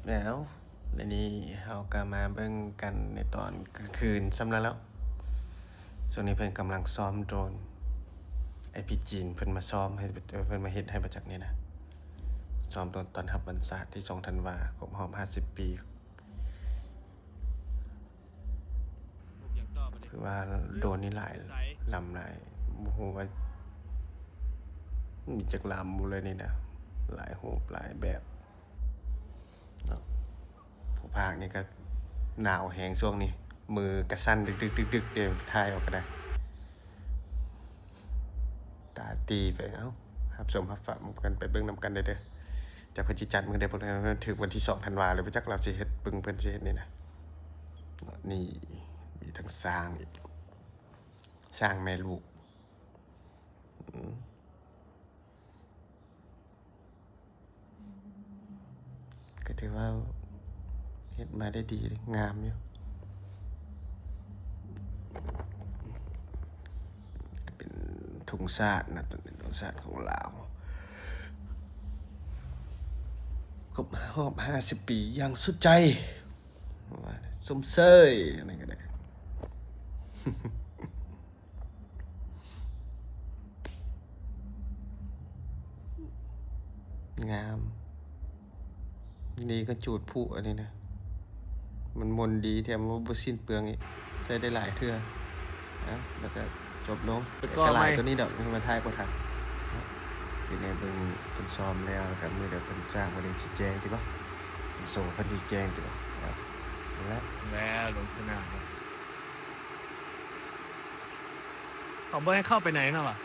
ແລ້ວ ແລະນີ້ເຮົາກໍມາເບິ່ງກັນໃນຕອນກາງຄືນສ່ຳນັ້ນແລ້ວ. ຊ່ວງນີ້ເພິ່ນກຳລັງຊ້ອມໂດຣນ ໄອ້ພີ່ຈີນເພິ່ນມາຊ້ອມໃຫ້ ເອີ ເພິ່ນມາເຮັດໃຫ້ ບໍ່ຈັກນີ້ນະ ຊ້ອມໂດຣນຕ້ອນຮັບວັນຊາດທີສອງທັນວາ ຄົບຮອບຫ້າສິບປີ. ຄືວ່າໂດຣນນີ້ຫຼາຍລຳຫຼາຍ ບໍ່ຮູ້ວ່າມີຈັກລຳບໍ່ເລີຍນີ້ນະ ຫຼາຍຮູບຫຼາຍແບບເນາະ. ຜູ້ພາກນີ້ກໍໜາວແຮງຊ່ວງນີ້ ມືກະສັ່ນດຶກໆໆໆ ເດ ຖ່າຍອອກກໍໄດ້ ຕາຕີໄປ. ເອົ້າ ຮັບຊົມຮັບຟັງກັນ ໄປເບິ່ງນຳກັນເດີ ຈັກເພິ່ນຊິຈັດມື້ໃດ ເພິ່ນຖືກວັນທີສອງທັນວາ ຫຼືບໍ່ຈັກລາວຊິເຮັດ ເບິ່ງເພິ່ນຊິເຮັດນີ້ນະ. ນີ້ມີທັງຊ້າງອີກ ຊ້າງແມ່ລູກ ອືມ ກໍຖືວ່າເຮັດມາໄດ້ດີເດ ງາມຢູ່ ເປັນທຸງຊາດນະ ເປັນທຸງຊາດຂອງລາວ ຄົບຮອບຫ້າສິບປີຢ່າງສຸດໃຈ ຊົມເຊີຍ ອັນນີ້ກໍໄດ້ ງາມ ດີກວ່າຈູດຜຸ ອັນນີ້ນະ ມັນມົນດີ ແຖມວ່າບໍ່ສິ້ນເປືອງອີກ ໃຊ້ໄດ້ຫຼາຍເທື່ອ. ເອົາ ແລ້ວກໍຈົບລົງ ເປີດກ້ອງໃໝ່ ກໍຫຼາຍກວ່ານີ້ດອກ ມັນຖ່າຍບໍ່ທັນເນາະ. ຢູ່ໃນເບິ່ງເພິ່ນຊ້ອມແລ້ວ ແລ້ວກໍມື້ໃດເພິ່ນຈ້າງ ມື້ໃດຊິແຈ້ງຕິບໍ ເພິ່ນໂຊ ເພິ່ນຊິແຈ້ງຕິບໍ. ເອົາ ນັ້ນແຫຼະ ແລ້ວລົງສະໜາມ ເຂົາບໍ່ໃຫ້ເຂົ້າໄປໃນນະຫວາ?